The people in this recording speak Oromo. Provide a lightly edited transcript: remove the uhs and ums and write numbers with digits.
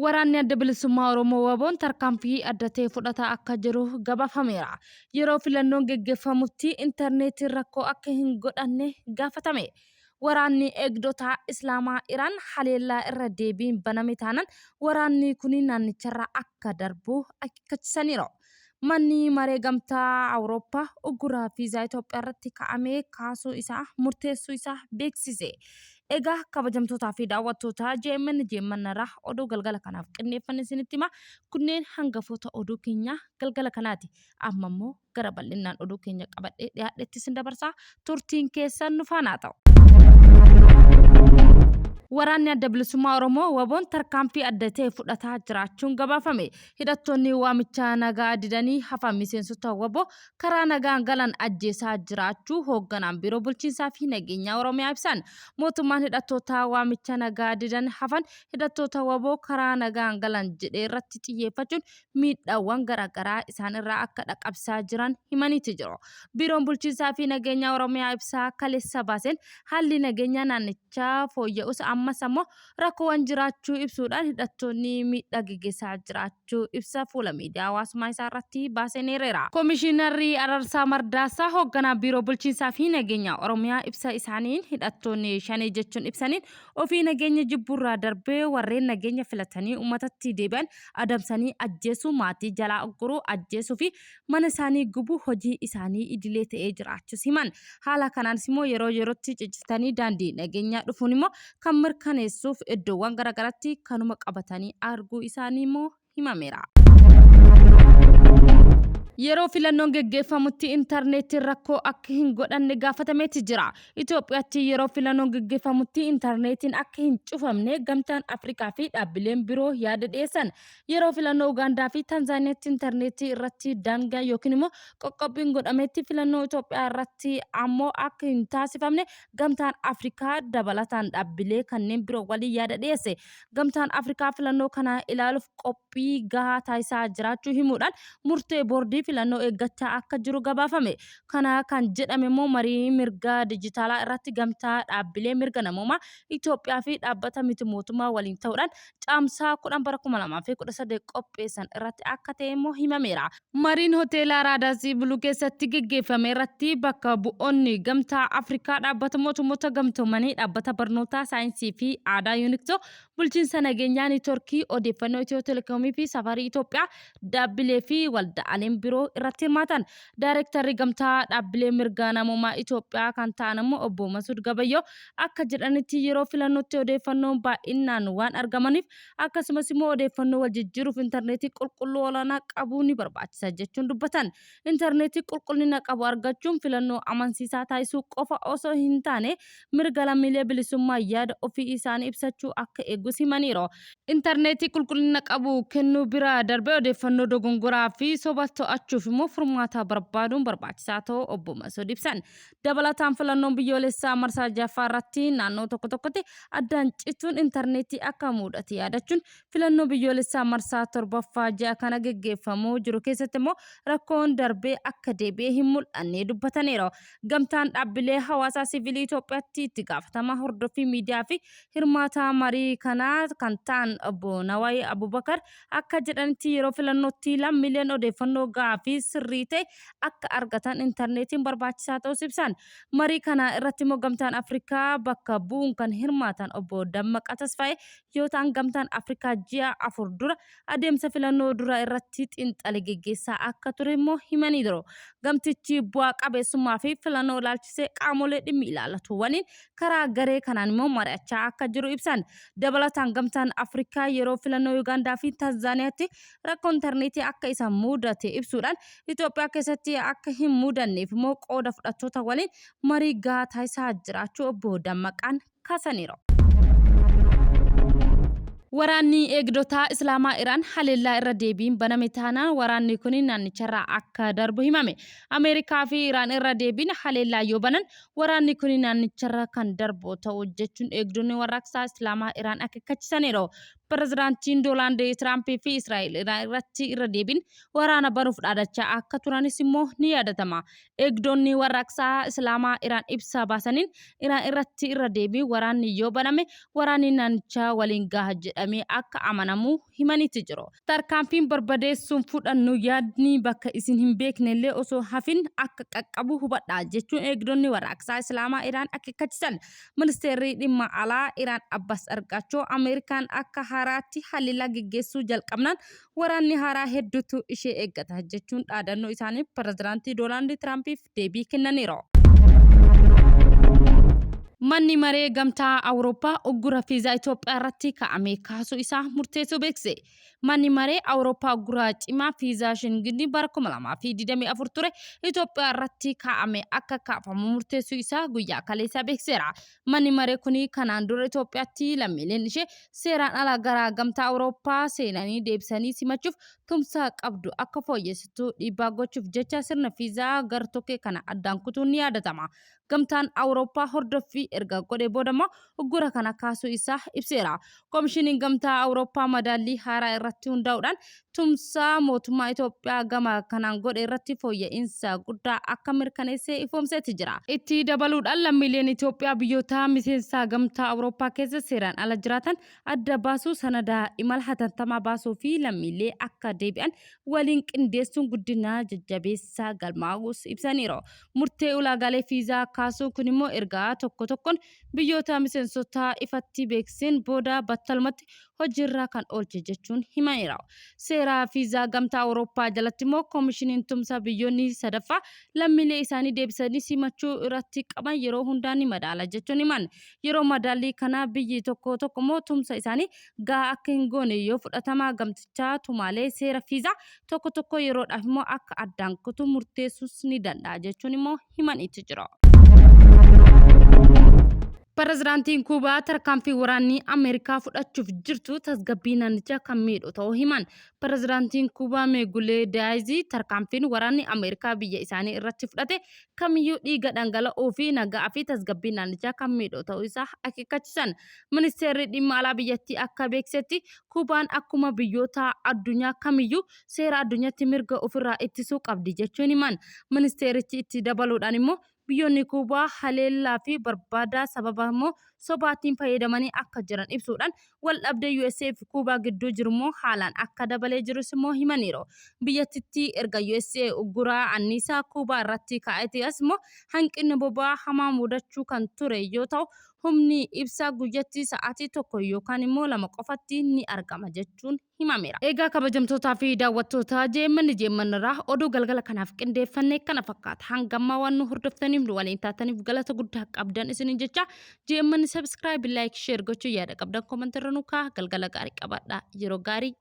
Waraanni Adda Bilisummaa Oromoo WBOn tarkaanfii adda ta'e fudhataa akka jiru gabaafameera. Yeroo filannoon geggeeffamutti intarneetiin rakkoo akka hin godhanne gaafatame. Waraanni eegdotaa Islaamaa Iraan haleellaa irra deebiin baname taanan waraanni kuni naannicharraa akka darbu akeekkachisaniiru. Manni Maree Gamtaa Awurooppaa uggura viizaa Itoophiyaa irratti kaa'ame kaasuu isaa murteessuu isaa beeksise. Egaa kabajamtootaa fi daawwattoota JMN JMN irraa oduu galgala kanaaf qindeeffanne isinitti hima. Kunneen hangafoota oduu keenyaa galgala kanaati. Amma immoo gara bal'innaan oduu keenya qabadhee dhiyaadhetti isin dabarsaa turtiin keessan nu faana haa ta'u. Waraanni Adda Bilisummaa Oromoo WBOn tarkaanfii adda ta'e fudhataa jiraachuun gabaafame. Hidhattoonni waamicha nagaa didanii hafan miseensota wbo karaa nagaan galan ajjeesaa jiraachuu hoogganaan Biiroo Bulchiinsaa fi Nageenyaa Oromiyaa ibsan. Mootummaan hidhattoota waamicha nagaa didan hafan hidhattoota wbo karaa nagaan galan jedhe irratti xiyyeeffachuun miidhaawwan garaagaraa isaan irraa akka dhaqabsaa jiran himaniiti jiru. Biiroon Bulchiinsaa fi Nageenyaa Oromiyaa ibsa kaleessa baaseen haalli nageenyaa naannichaa fooyya'us ammas ammoo rakkoowwan jiraachuu ibsuudhaan hidhattoonni miidhaa geggeessaa jiraachuu ibsa fuula miidiyaa hawaasummaa isaa irratti baaseen eereera. Komishiinarri Ararsaa Mardaasaa hoogganaa Biiroo Bulchiinsaa fi Nageenyaa Oromiyaa ibsa isaaniin hidhattoonni Shanee jechuun ibsaniin ofii nageenya jibbuurraa darbee warreen nageenya filatanii uummatatti deebi'an adamsanii ajjeesuu, maatii jalaa ugguruu, ajjeesuu fi mana isaanii gubuu hojii isaanii idilee ta'ee jiraachuus himan. Haala kanaanis immoo yeroo yerootti ciccitanii daandii nageenyaa dhufuun immoo kan mirkaneessuuf iddoowwan garaagaraatti kanuma qabatanii arguu isaanii immoo himameera. Yeroo filannoon geggeeffamutti intarneetiin rakkoo akka hin godhanne gaafatameeti jira. Itoophiyaatti yeroo filannoon geggeeffamutti intarneetiin akka hin cufamne Gamtaan Afrikaa fi dhaabbileen biroo yaada dhiyeessan. Yeroo filannoo Ugaandaa fi Tanzaaniyaatti intarneetii irratti daangaa yookiin immoo qoqqobbiin godhametti filannoo Itoophiyaa irratti ammoo akka hin taasifamne Gamtaan Afrikaa dabalataan dhaabbilee kanneen biroo waliin yaada dhiyeesse. Gamtaan Afrikaa filannoo kana ilaaluuf qophii gahaa taasisaa jiraachuu himuudhaan murtee boordii filannoo eeggachaa akka jiru gabaafame. Kana kan jedhame immoo marii mirga dijitaalaa irratti gamtaa dhaabbilee mirga namoomaa Itoophiyaa fi dhaabbata miti mootummaa waliin ta'uudhaan Caamsaa 10 bara 2018 qopheessan irratti akka ta'e immoo himameera. Mariin Hoteela Raadaasii Buluu keessatti geggeeffame irratti bakka bu'oonni Gamtaa Afrikaa, Dhaabbata Mootummoota Gamtoomanii, Dhaabbata Barnootaa, Saayinsii fi Aadaa Yuuniksoo, Bulchiinsa Nageenyaa Niitworkii Odeeffannoo Itiyoo Telekoomii fi Safarii Itoophiyaa, dhaabbilee fi waldaaleen biroo irratti hirmaatan. Daayirektarri Gamtaa Dhaabbilee Mirga Namoomaa Itoophiyaa kan ta'an immoo Obbo Masuud Gabayyoo akka jedhanitti yeroo filannootti odeeffannoon baay'inaan waan argamaniif akkasumas immoo odeeffannoo wal jijjiiruuf intarneetii qulqulluu olaanaa qabuu ni barbaachisa jechuun dubbatan. Intarneetii qulqullina qabu argachuun filannoo amansiisaa taasisuu qofa osoo hin taane mirga lammiilee bilisummaa yaada ofii isaanii ibsachuu akka eegus himaniiru. Intarneetii qulqullina qabu kennuu bira darbee odeeffannoo dogongoraa fi soba to'achuuf immoo furmaata barbaaduun barbaachisaa ta'uu obbo Masuud ibsan. Dabalataan filannoon biyyoolessaa marsaa jaffaa irratti naannoo tokko tokkotti addaan cituun intarneetii akka muudate yaadachuun filannoo biyyoolessaa marsaa torbaffaa ji'a kana geggeeffamuu jiru keessatti immoo rakkoon darbee akka deebi'ee hin mul'anne dubbataniiru. Gamtaan dhaabbilee hawaasaa siviilii Itoophiyaatti itti gaafatamaa hordoffii miidiyaa fi hirmaataa marii kanaa kan ta'an obbo Nawaay Abubakar akka jedhanitti yeroo filannootti lammiileen odeeffannoo gahaa fi sirrii ta'e akka argatan intarneetiin barbaachisaa ta'us ibsan. Marii kana irratti immoo Gamtaan Afrikaa bakka bu'uun kan hirmaatan obbo Dammaqaa Tasfaayee yoo ta'an Gamtaan Afrikaa ji'a 4 dura adeemsa filannoo dura irratti xiinxala geggeessaa akka ture immoo himanii jiru. Gamtichi bu'aa qabeessummaa fi filannoo ilaalchisee qaamolee dhimmi ilaallatu waliin karaa garee kanaan immoo mari'achaa akka jiru ibsan. Dabalataan Gamtaan Afrikaa yeroo filannoo Yugaandaa fi Tanzaaniyaatti rakkoo intarneetii akka isa mudate ibsuudhaan Itoophiyaa keessatti akka hin mudanneef immoo qooda fudhattoota waliin marii gahaa taasisaa jiraachuu obbo Dammaqaan kaasaniiru. Waraanni eegdotaa Islaamaa Iraan haleellaa irra deebiin baname taanaan waraanni kun naannicharraa akka darbu himame. Ameerikaa fi Iraan irra deebiin haleellaa yoo banan waraanni kun naannicharra kan darbu ta'u jechuun eegdonni warraaqsaa Islaamaa Iraan akeekkachiisaniiru. Pirezidaantiin Doonaald Tiraampii fi Israa'el Iraan irratti irra deebiin waraana banuuf dhaadachaa akka turanis immoo ni yaadatama. Eegdonni warraaqsaa Islaamaa Iraan ibsa baasaniin Iraan irratti irra deebiin waraanni yoo baname waraanni naannichaa waliin gaha jedhaniiru. jedhamee akka amanamu himaniiti jiru. Tarkaanfiin barbadeessuun fudhannu yaadni bakka isin hin beeknellee osoo hafin akka qaqqabu hubadhaa jechuun eegdonni warraaqsaa Islaamaa Iraan akeekkachisan. Ministeerri dhimma alaa Iraan Abbas Argaachoo Ameerikaan akka haaraatti haleellaa geggeessuu jalqabnaan waraanni haaraa hedduutu ishee eeggata jechuun dhaadannoo isaanii pirezidaantii Doonaald Tiraampiif deebii kennaniiru. Manni maree gamtaa Awurooppaa uggura fiizaa Itoophiyaa irratti kaa'ame kaasuu isaa murteessuu beeksise. Manni maree Awurooppaa uggura cimaa fiizaa Shenginii bara 2024 ture Itoophiyaa irratti kaa'ame akka kaafamu murteessuu isaa guyyaa kaleessaa beeksiseera. Manni maree kun kanaan dura Itoophiyaatti lammiileen ishee seeraan ala gara gamtaa Awurooppaa seenanii deebisanii simachuuf tumsa qabdu akka fooyyessitu dhiibbaa gochuuf jecha sirna fiizaa gar-tokkee kana addaan kutuun ni yaadatama. Gamtaan Awurooppaa hordoffii erga godhee booda immoo uggura kana kaasuu isaa ibseera. Komishiniin Gamtaa Awurooppaa madaallii haaraa irratti hundaa'uudhaan tumsa mootummaa Itoophiyaa gama kanaan godhe irratti fooyya'insa guddaa akka mirkaneesse ifoomseeti jira. Itti dabaluudhaan lammiileen Itoophiyaa biyyoota miseensa Gamtaa Awurooppaa keessa seeraan ala jiraatan adda baasuu, sanada imala hatattamaa baasuu fi lammiilee akka deebi'an waliin qindeessuun guddina jajjabeessaa galmaa'uus ibsaniiru. Murtee ulaagaalee fiizaa kaasuun kun immoo erga tokko tokkoon biyyoota miseensotaa ifatti beeksiseen booda battalumatti hojiirra kan oolche jechuun himameera. Seera fiizaa Gamtaa Awurooppaa jalatti immoo koomishiniin tumsa biyyoonni sadaffaa lammiilee isaanii deebisanii simachuu irratti qaban yeroo hundaa ni madaala jechuun himan. Yeroo madaallii kana biyyi tokko tokko immoo tumsa isaanii gahaa akka hin goone yoo fudhatama gamtichaa tumaalee seera fiizaa tokko tokko yeroodhaaf immoo akka addaan kutu murteessuus ni danda'a jechuun immoo himaniitu jiru. Pirezidaantiin Kuubaa tarkaanfii waraanni Ameerikaa fudhachuuf jirtu tasgabbii naannichaa kan miidhu ta'uu himan. Pirezidaantiin Kuubaa Meegulee Daayizii tarkaanfiin waraanni Ameerikaa biyya isaanii irratti fudhate kamiyyuu dhiiga dhangala'uu fi nagaa fi tasgabbii naannichaa kan miidhu ta'uu isaa akeekkachiisan. Ministeerri dhimma alaa biyyattii akka beeksisetti Kuubaan akkuma biyyoota addunyaa kamiyyuu seera addunyaatti mirga ofirraa ittisuu qabdi jechuun himan. Ministeerichi itti dabaluudhaan immoo biyyoonni Kuubaa haleellaa fi barbaadaa sababa immoo sobaatiin fayyadamanii akka jiran ibsuudhaan wal dhabdee USA fi Kuubaa gidduu jiru immoo haalaan akka dabalee jirus immoo himaniiru. Biyyattitti erga USA ugguraa anniisaa Kuubaa irratti kaa'eeti as immoo hanqinni boba'aa hamaa mudachuu kan ture yoo ta'u humni ibsaa guyyatti sa'aatii tokko yookaan immoo lama qofatti ni argama jechuun himameera. Egaa kabajamtootaa fi daawwattoota JMN JMN irraa oduu galgala kanaaf qindeeffanne kana fakkaata. Hanga ammaa waan nu hordoftaniif nu waliin taataniif galata guddaa qabdan isiniin jecha JMN subscribe, like, share gochuu yaada qabdan comment irra nu kaa'aa. Galgala gaarii qabaadhaa. Yeroo gaarii.